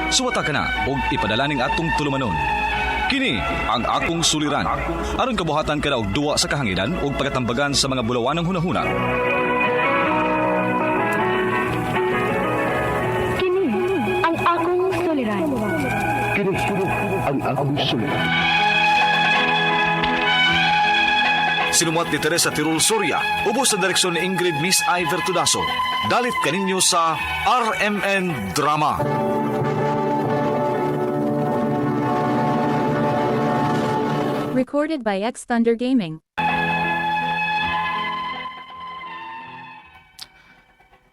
Suwata ka na og ipadala ning atong tulumanon. Kini ang akong suliran. Aron kabuhatan ka na og duwa sa kahanginan ug pagatambagan sa mga bulawanang hunahuna. Kini ang akong suliran. Kini ang akong suliran. Sinumat ni Teresa Tirul Soria, ubos sa direksyon ni Ingrid Miss Iver Tudaso. Dalit kaninyo sa RMN Drama. Recorded by X Thunder Gaming.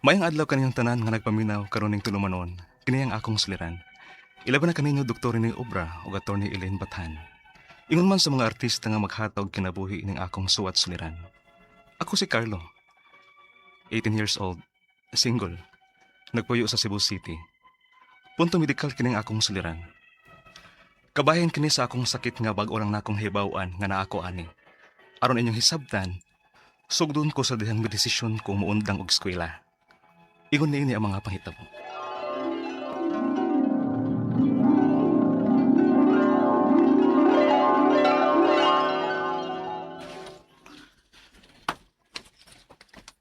Mayang adlaw kaniyang tanan nga nagpaminaw karon ning tulumanon. Kini ang akong suliran. Ilaban na kaninyo Doktor ni Obra ug Attorney Elaine Bathan. Ingon man sa mga artista nga maghatag kinabuhi ning akong suwat suliran. Ako si Carlo. 18 years old, single. Nagpuyo sa Cebu City. Punto medikal kining akong suliran. Kabahin kini sa akong sakit nga bag-o lang nakong hibaw-an nga naako ani. Aron inyong hisabtan, sugdon ko sa dihang medesisyon ko muundang og eskwela. Ingon niini ang mga panghitabo.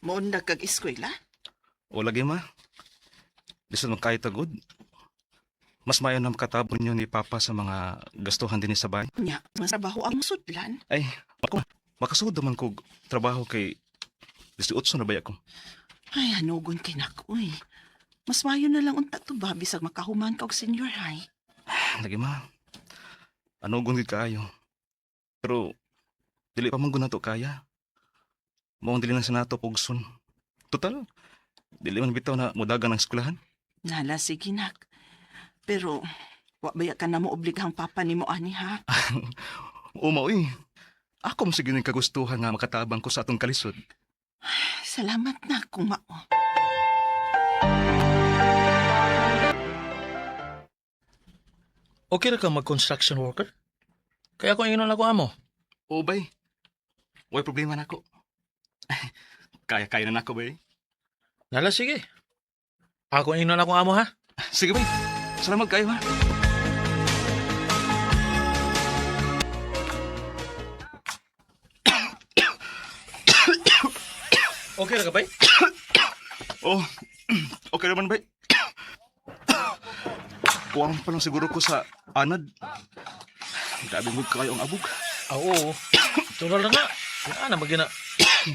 Muundag kag eskwela? O lagi ma. Bisan man kayo tagod. Mas mayo na makatabon nyo ni Papa sa mga gastuhan din sa bahay. Nya, mas trabaho ang sudlan. Ay, ako, makasud naman kog trabaho kay 18 na ba ako? Ay, hanugon kay nako eh. Mas mayo na lang unta to ba bisag makahuman ka og senior high. Lagi ma. Ano gud kaayo. Pero dili pa man gud nato kaya. Mao ang dili na sa nato pugson. Total, dili man bitaw na mudagan ang eskwelahan. Nala, sige nak. Pero, wa baya ka na mo obligahang papa nimo ani ha? Uma uy. Ako mo sige ning kagustuhan nga makatabang ko sa atong kalisod. Salamat na kung mao. Okay ra ka mag-construction worker? Kaya ako ingnon ako amo. Oo, bay. Way problema na ako. Kaya-kaya na nako, bay. Nala, sige. Ako ingnon ako amo ha. Sige, bay. Salamat kayo, ha. Okay ra ka bay? Oh, okay naman, bay. Kuwang pa lang siguro ko sa anad. Grabe mo kayo ang abog. Ah, oo. Tural na nga. Ana magina.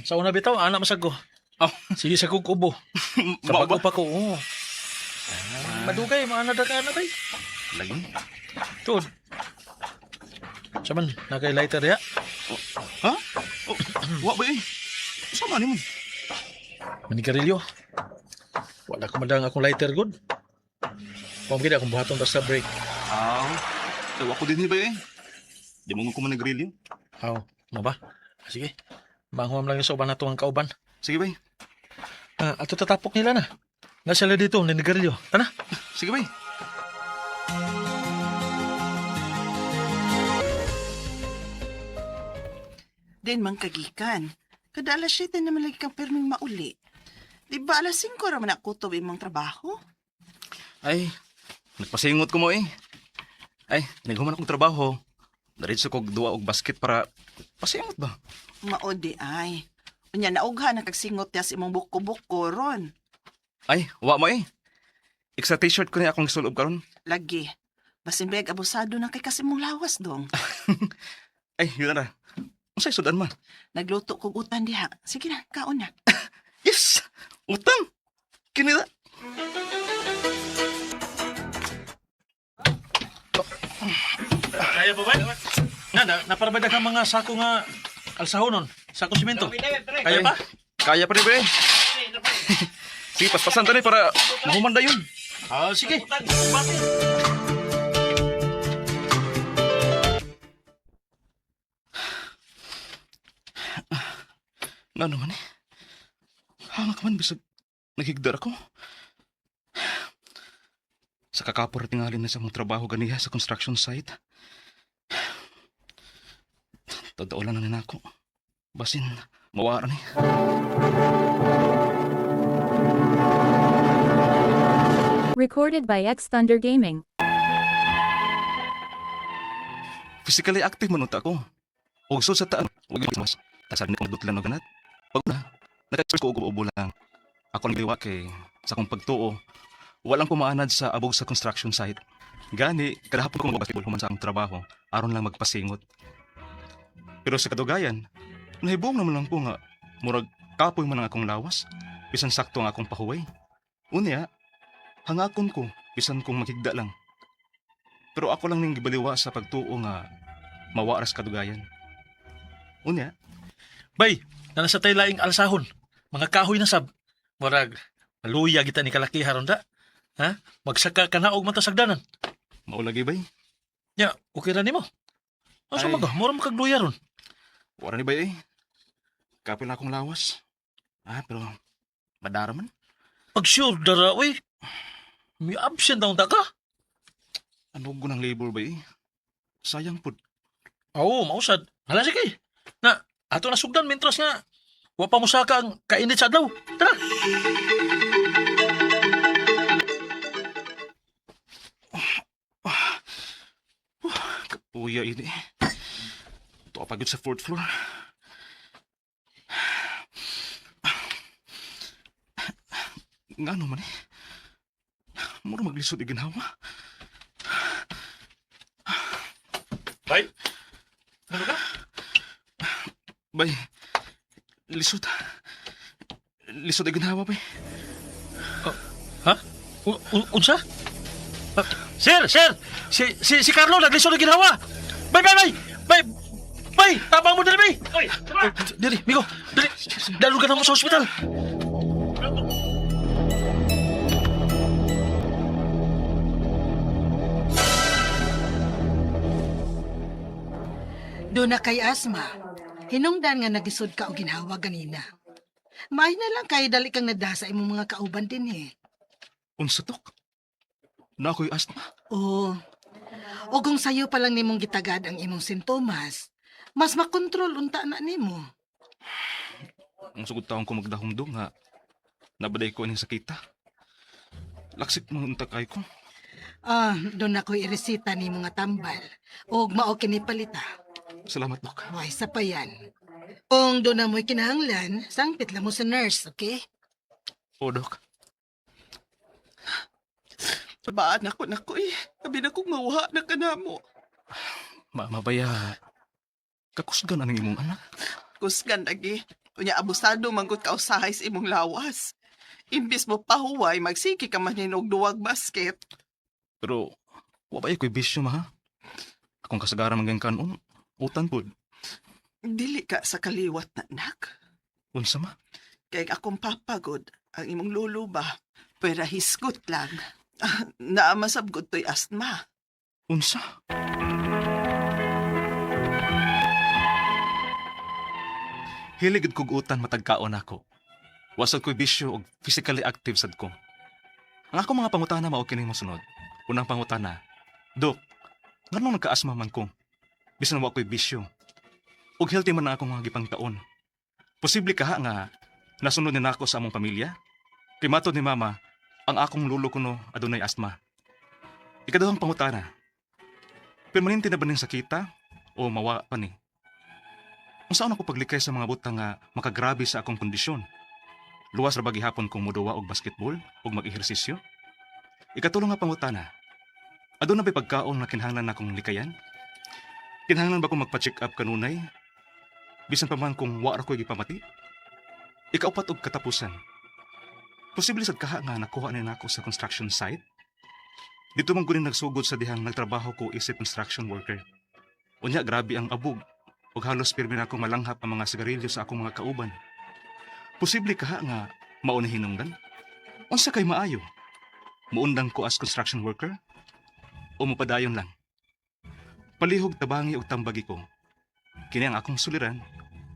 Sa una bitaw, ana masago. Oh. Sige sa kog ubo. Sa Mao bago ba? pa ko. Oo. Madugay, maana da ka na bay. Lagi. Tuod. Saman, nakay lighter ya. Ha? Oh, wa ba eh? Sama ni mo. Manigarilyo. Wala ko madang akong lighter good. Pamgid akong buhaton basta break. Aw. Ewa ko din eh, bay eh. Di mo ko man nagrilyo. Aw, mo ba? Sige. Manguam lang yung sa uban nato ang kauban. Sige, bay. Ah, ato tatapok nila na. Na sila dito, ninigarilyo. Tana. Sige, bay. Din man kagikan. Kada alas 7 naman lagi kang pirming mauli. Di ba alas 5 ra man ako imong trabaho? Ay, nagpasingot ko mo eh. Ay, naghuman akong trabaho. Diretso kog duwa og basket para pasingot ba? Mao di ay. Unya naugha na kag singot niya sa imong buko-buko ron. Ay, wa mo eh. Extra t-shirt ko ni akong sulob karon. Lagi. Basin beg abusado na kay kasi mong lawas dong. Ay, yun na. Unsay sudan man? Nagluto kog utan diha. Sige na, kaon na. Yes! Utang! Kini na. Kaya pa ba? Na, na naparabada ka mga sako nga alsahonon, sako simento. Kaya pa? Kaya pa rin ba eh. Sige, paspasan tani para mahuman dayon. Ah, sige. Nga naman eh. Hanga ka man, bisag naghigdar ako. Sa kakapor tingalin na sa mong trabaho ganiha sa construction site. Totoo lang na nako. Basin, mawara ni. Recorded by X Thunder Gaming. Physically active man unta ko. Og sud sa taan, og mas tasad ni kong dutlan og ganat. Pag na, naka ko og ubo lang. Ako ang liwa kay sa akong pagtuo, walang kumaanad sa abog sa construction site. Gani, kada hapon ko mag-basketball human sa akong trabaho, aron lang magpasingot. Pero sa kadugayan, nahibong naman lang ko nga, murag kapoy man ang akong lawas, bisan sakto ang akong pahuway. Unya, hangakon ko, bisan kong maghigda lang. Pero ako lang ning gibaliwa sa pagtuo nga mawaras kadugayan. Unya, Bay, nana sa tay laing alsahon. Mga kahoy na sab. Murag, maluya kita ni kalaki haron da. Ha? Magsaka ka na og matasagdanan. maulagi bay? Ya, okay ra nimo. Asa Ay. man ka? Mura makagluya ron. Wala ni bay eh. Kapoy na akong lawas. Ah, pero madara man. Pag sure dara, uy. May absent daw ta ka. Ano ko ng labor bay eh? Sayang pud. Oo, mausad. Hala sige. Na, ato na sugdan mentras nga. Wa pa mo saka ang kainit sa adlaw. Tara. Kapuya ini. Ito pagod sa fourth floor. Nga man eh. Mura maglisod iginhawa. Bay. Ano ka? Bay, lisod. Lisod iginhawa bay. Ha? Unsa? Ah, sir, sir. Si Carlo naglisod og ginawa. Bay, bay, bay. Bay. Bay, tabang mo diri, bay. Oy, diri, migo. Diri. Dalog ka na mo sa ospital. Doon na kay asma. Hinungdan nga nagisod ka og ginhawa ganina. May na lang kay dali kang nadasa imong mga kauban din eh. Unsa tok? Na ako'y asthma. Oo. O kung sayo pa lang nimong gitagad ang imong sintomas, mas makontrol unta na nimo. Ang sugod taon ko magdahumdum nga nabaday ko ining sakita. Laksik man unta kay ko. Ah, doon na ko'y iresita nimo nga tambal. Og mao kini palita. Salamat, Dok. Way sa pa yan. Kung doon na mo'y kinahanglan, sangpit lang mo sa nurse, okay? O, Dok. Ba, nako, nako eh. Sabi na kong mawha na ka na mo. Mama baya. Kakusgan aning imong anak. Kusgan lagi. Unya, abusado manggut ka usahay sa imong lawas. Imbis mo pahuway, magsiki ka man hinog duwag basket. Pero wa ba ko'y bisyo ma ha? Akong kasagaran manggang kanon, utan pud. Dili ka sa kaliwat na, nak. Unsa ma? Kay akong papagod, ang imong lolo ba, pwera hisgot lang. Naamasabgot to'y asma. Unsa? Hilig kog utan matag kaon ako. Wasad ko'y bisyo og physically active sad ko. Ang ako mga pangutana mao kining mosunod. Unang pangutana, Dok, nganong nagkaasma man ko? Bisan wa ko'y bisyo. Og healthy man na akong mga gipangtaon. Posible kaha nga nasunod ni nako sa among pamilya? Kay matod ni mama, ang akong lulo kuno adunay asma. Ikaduhang pangutana, permanente na ba ning sakita o mawa pa ni? Unsaon ako paglikay sa mga butang nga makagrabe sa akong kondisyon? Luwas ra ba gihapon kong moduwa og basketball ug mag-ehersisyo? Ikatulo nga pangutana, aduna ba'y pagkaon nga kinahanglan nakong likayan? Kinahanglan ba kong magpa-check up kanunay? Bisan pa man kung wa ra ko'y gipamati? Ikaupat og katapusan. Posible sad kaha nga nakuha ni nako sa construction site? Dito man guni nagsugod sa dihang nagtrabaho ko isip construction worker. Unya grabe ang abog ug halos pirmi na akong malanghap ang mga sigarilyo sa akong mga kauban. Posible kaha nga mao ni hinungdan? Unsa kay maayo? Muundang ko as construction worker o mopadayon lang? Palihog tabangi og tambagi ko. Kini ang akong suliran,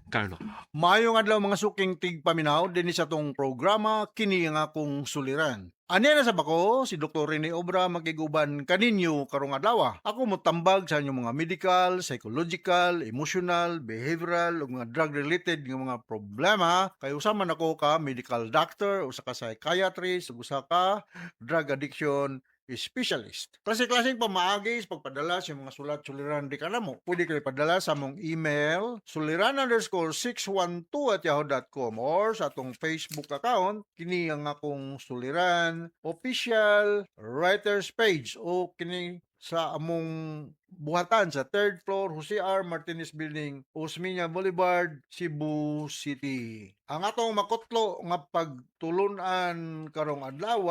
Carlo. Maayong adlaw mga suking tigpaminaw dinhi sa tong programa kini nga akong suliran. Ania na sa bako, si Dr. Rene Obra makiguban kaninyo karong adlaw. Ako motambag sa inyong mga medical, psychological, emotional, behavioral ug mga drug-related nga mga problema. Kay usa man ako ka medical doctor, usa ka psychiatrist, ug usa ka drug addiction specialist. Klase-klaseng pamaagi sa pagpadala sa mga sulat suliran di kanamo. Pwede kayo padala sa among email suliran_612@yahoo.com or sa atong Facebook account, kini ang Akong Suliran Official Writers Page, o kini sa among buhatan sa third floor, Jose R. Martinez Building, Osmeña Boulevard, Cebu City. Ang atong makutlo nga pagtulunan karong adlaw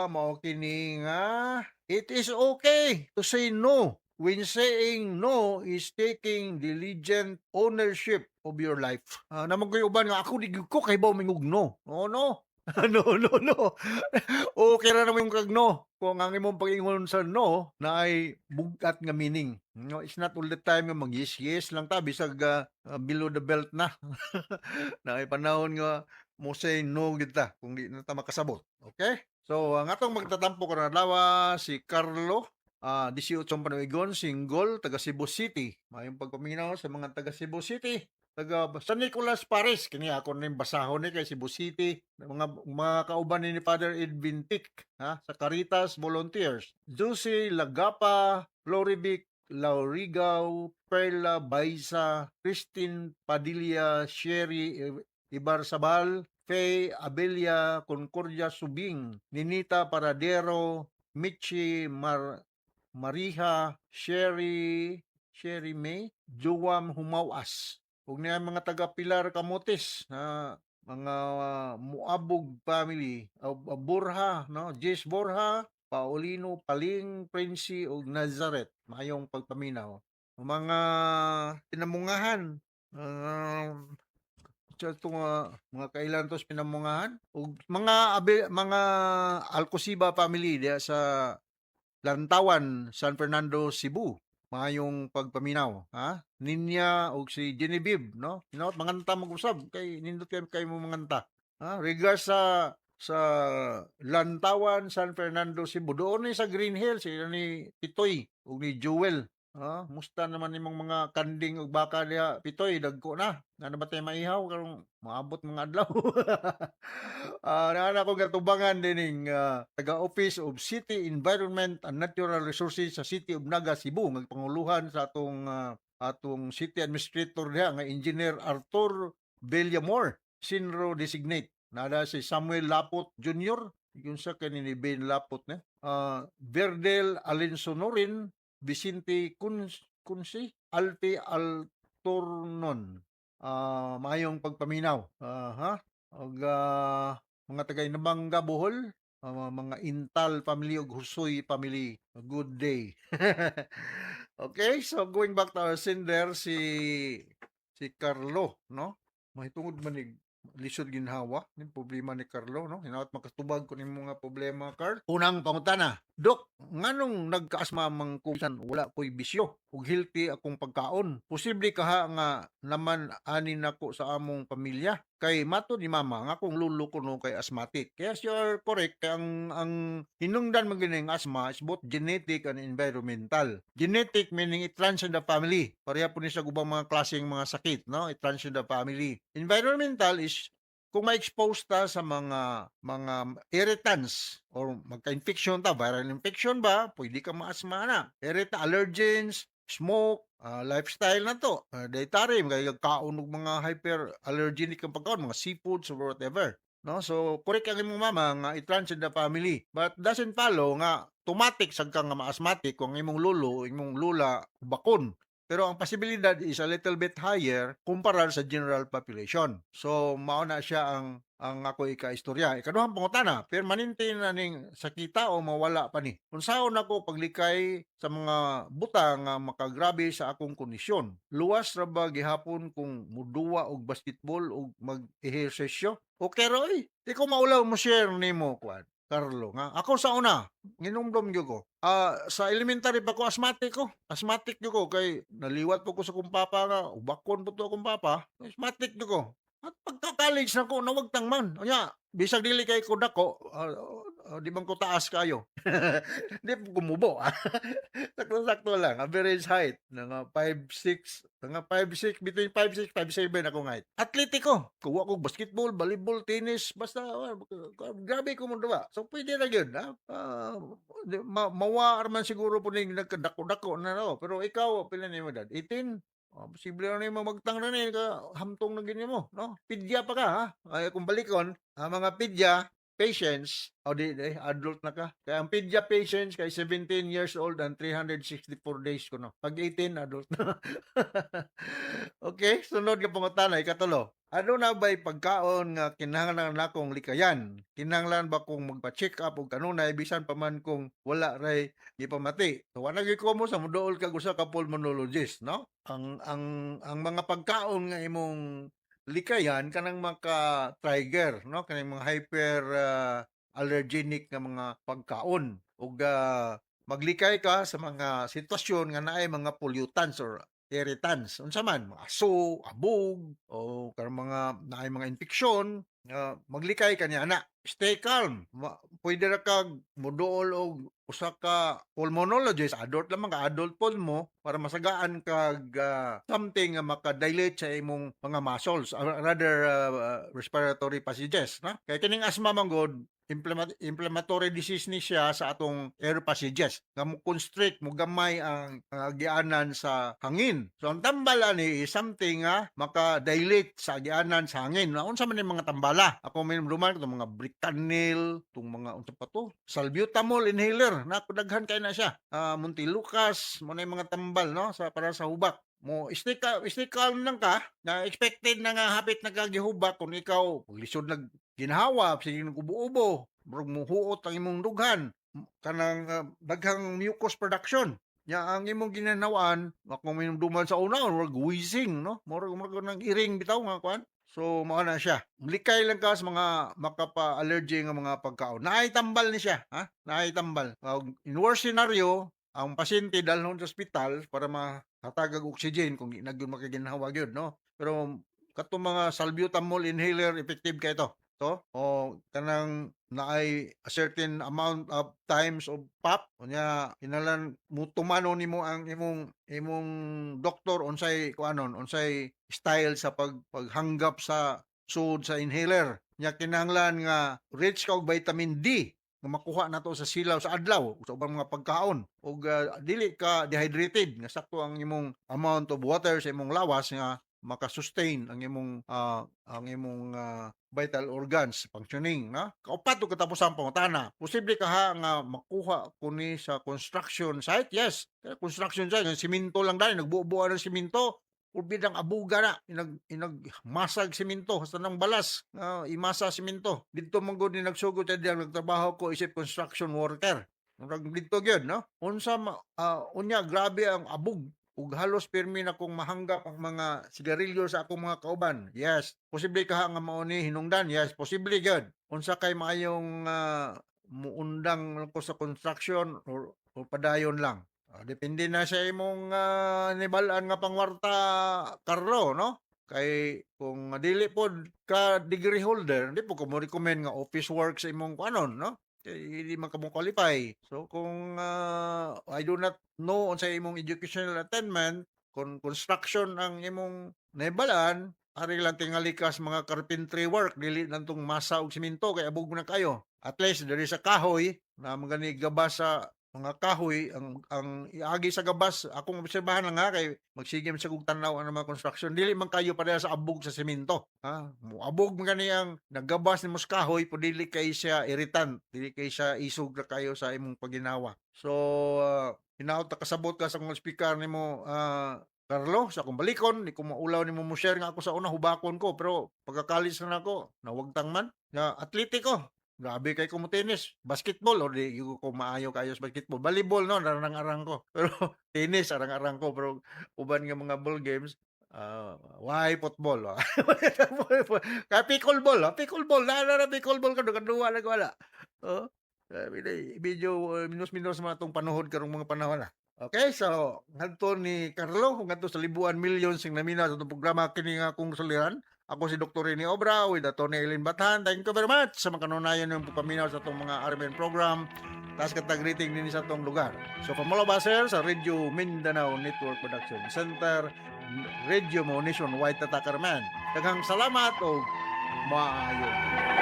mao kini nga it is okay to say no when saying no is taking diligent ownership of your life. Naa man koy uban nga ako di gyud ko kahibaw mingog no. Oh no. No, no, no. Okay ra naman yung kag no. Kung ang imong pag-ingon sa no naay bugat nga meaning. No, it's not all the time nga mag yes yes lang ta bisag below the belt na. Naay panahon nga mo say no kita kung di na ta makasabot. Okay? So, ang atong magtatampo karon adlaw si Carlo, 18 panuigon, single, taga Cebu City. Mayong pagpaminaw sa mga taga Cebu City. Taga San Nicolas Paris, kini ako ning basahon ni kay Cebu City. Mga kauban ni Father Edwin Tick, ha, sa Caritas Volunteers. Josie Lagapa, Florivic Laurigaw, Perla Baisa, Christine Padilla, Sherry Ibarzabal, Faye Abelia, Concordia Subing, Ninita Paradero, Michi Mariha, Sherry Sherry May, Joam Humawas. Ug niya mga taga Pilar Camotes na mga Muabog family, Borja, no? Jess Borja, Paulino Paling, Princy ug Nazaret. Maayong pagpaminaw. Mga pinamungahan, sa itong mga kailan to sa pinamungahan ug mga Alcosiba family diya sa Lantawan, San Fernando, Cebu. Maayong pagpaminaw, ha? Ninya ug si Genevieve, no? Hinaot manganta mag-usab kay nindot kay kay mo manganta. Ha? Regards sa Lantawan, San Fernando, Cebu. Doon ni sa Green Hills, sila ni Pitoy ug ni Jewel. Ha? Musta naman nimong mga kanding ug baka diha, Pitoy, dagko na. Naa na ba tay maihaw karong maabot mga adlaw? Naa na ko gatubangan dining taga Office of City Environment and Natural Resources sa City of Naga, Cebu, nga panguluhan sa atong City Administrator diha nga Engineer Arthur Villamor, Sinro designate. Nada si Samuel Lapot Jr., yun sa kani ni Ben Lapot ne. Verdel Alinsonorin, Vicente Kunsi, Alpi Altornon. Maayong pagpaminaw. Ha? Og mga taga Inabanga, Bohol, mga Intal family ug Husoy family. Good day. Okay, so going back to our sender si si Carlo, no? Mahitungod man ni lisod ginhawa ni problema ni Carlo, no? Hinaot makatubag ko ning mga problema, Carl. Unang pangutana: "Dok, nganong nagkaasma man ko bisan wala ko'y bisyo ug healthy akong pagkaon? Posible kaha nga naman ani nako sa among pamilya? Kay matod ni mama nga akong lolo kuno kay asthmatic." Yes, you are correct. Kay ang hinungdan man gini ang asthma is both genetic and environmental. Genetic meaning it runs in the family. Pareha po ni sa ubang mga klaseng mga sakit, no? It runs in the family. Environmental is kung ma-expose ta sa mga irritants or magka-infection ta, viral infection ba, pwede ka maasma na. Irritant, allergens, smoke, lifestyle na to. Dietary, mga kaon og mga hyperallergenic ang pagkaon, mga seafoods or whatever. No? So, correct ang imong mama nga it runs in the family. But doesn't follow nga automatic sad ka nga ma-asthmatic kung ang imong lolo, imong lola bakon. Pero ang posibilidad is a little bit higher kumpara sa general population. So, mao na siya ang ako ika-istorya. Ikaduhang pangutana: "Permanente na ning sakita o mawala pa ni? Unsaon nako paglikay sa mga butang nga makagrabe sa akong kondisyon? Luwas ra ba gihapon kung muduwa og basketball og mag-ehersisyo?" Okay ra oy. Di ko maulaw mo share nimo kuan. Carlo nga ako sa una nginumdom gyud ko. Sa elementary pa ko asthmatic ko. Asthmatic gyud ko kay naliwat po ko sa kong papa nga ubakon po to akong papa. Asthmatic gyud ko. At pagka-college na ko nawagtang man. Unya, bisag dili kay ko dako, Oh, di man ko taas kayo. Di po ko mubo. Sakto-sakto lang. Average height nga 5'6", nga 5'6", between 5'6", 5'7" akong height. Atletiko. Kuha ko basketball, volleyball, tennis, basta grabe ko mo duwa. So pwede ra gyud, ha. Mawa man siguro po ning nagkadako-dako na no. Pero ikaw pila nimo edad? 18? Oh, posible na nimo magtang na ni ka hamtong na gini mo, no? Pidya pa ka, ha. Ay kung balikon, ang mga pidya patients, o di, adult na ka. Kaya ang pedya patients kay 17 years old and 364 days ko no. Pag 18, adult na. Okay, sunod nga pangutana, ikatulo. Ano na ba'y pagkaon nga kinahanglan nakong likayan? Kinahanglan ba kong magpa-check up og kanunay bisan pa man kung wala ray gipamati? So wala gyud ko mo sa moduol kag usa ka pulmonologist, no? Ang mga pagkaon nga imong likayan kanang maka-trigger, no, kanang mga hyper allergenic nga mga pagkaon ug maglikay ka sa mga sitwasyon nga naay mga pollutants or irritants, unsa man, mga aso, abog o kanang mga naay mga infeksyon, maglikay ka niya ana. Stay calm. Pwede ra kag moduol og usa ka pulmonologist, adult lamang ka, adult pulmo, para masagaan kag something nga maka-dilate sa imong mga muscles, or rather respiratory passages, no? Kay kining asthma man gud, inflammatory disease ni siya sa atong air passages nga mo constrict, mo gamay ang agianan sa hangin. So ang tambal ani is something nga maka-dilate sa agianan sa hangin. Na unsa man yung mga tambala? Ako may duman itong mga Bricanyl, itong mga unsa pa to, salbutamol inhaler na daghan kay na siya, Montelukast mo na yung mga tambal, no, sa para sa hubak mo. Stay ka, stay calm lang ka na expected na nga hapit na kagihubak. Kung ikaw lisod nag ginhawa, sige nag-ubo-ubo, murag muhuot ang imong dughan, kanang daghang mucus production. Nya ang imong ginanawaan, kung minumduman sa una, murag wheezing, no? Murag nang iring bitaw nga kuan. So mao na siya. Likay lang ka sa mga makapa-allergy nga mga pagkaon. Naay tambal ni siya, ha? Naay tambal. In worst scenario, ang pasyente dalhon sa ospital para mahatagag oxygen kung di na gyud makaginhawa gyud, no? Pero katong mga salbutamol inhaler, effective kay to. To o kanang naay a certain amount of times of pop, unya kinahanglan mo tumano nimo ang imong doktor unsay kuanon, unsay style sa paghanggap sa sud sa inhaler. Nya kinahanglan nga rich ka og vitamin D nga makuha nato sa silaw sa adlaw sa ubang mga pagkaon ug dili ka dehydrated, nga sakto ang imong amount of water sa imong lawas nga makasustain ang imong vital organs functioning, no? Kaupat ug katapusang pangutana, posible kaha nga makuha kuni sa construction site? Yes. Kaya construction site ang simento lang dai, nagbuo-buo ng simento, bidang abuga na inag masag simento sa nang balas nga imasa simento didto man gud ni nagsugod sa diyang nagtrabaho ko isip construction worker. Murag didto gyud, no? Unsa unya grabe ang abog ug halos pirmi na kong mahanggap ang mga sigarilyo sa akong mga kauban. Yes, posible kaha nga mao ni hinungdan? Yes, posible gyud. Unsa kay maayong muundang ko sa construction or padayon lang? Depende na sa imong nibal-an nga pangwarta, Carlo, no? Kay kung dili pod ka degree holder, di po ko mo recommend nga office work sa imong kuanon, no? Kay hindi man ka mo qualify. So kung I do not know unsay imong educational attainment, kung construction ang imong nahibal-an, ari lang tingali ka sa mga carpentry work, dili lang tong masa og simento kay abog na kayo. At least there is a kahoy na magani gabas sa mga kahoy ang iagi sa gabas. Akong obserbahan lang ha, kay magsige man sa kog tan-aw ang mga construction, dili man kayo pareha sa abog sa semento, ha. Moabog man gani ang nagabas nimo sa kahoy, pero dili kay siya irritant, dili kay siya isog ra kayo sa imong pagginawa. So hinaot na kasabot ka sa akong speaker nimo, Carlo. Sa akong balikon, di ko maulaw nimo mo share nga ako sa una hubakon ko, pero pagkakalis na nako nawagtang man nga atletiko. Grabe kay ko mo tennis, basketball or di ko maayo kayo sa basketball. Volleyball, no, arang-arang ko. Pero tennis arang-arang ko, pero uban nga mga ball games, why football? Kaya pickleball, pickleball, na na pickleball ka kaduwa lang wala. Oh. Medyo minus-minus mga tong panuhod karong mga panahon na. Okay, so ngadto ni Carlo, ngadto sa libuan millions sing naminaw sa atong programa, kini nga akong suliran. Ako si Dr. Rene Obra with Atty. Eileen Bathan. Thank you very much sa mga kanunayan ng pagpaminaw sa atong mga RMN program. Taas katag greeting din sa atong lugar. So from all of us here sa Radio Mindanao Network Production Center, Radio Mo Nationwide Tatakarman. Daghang salamat o maayo.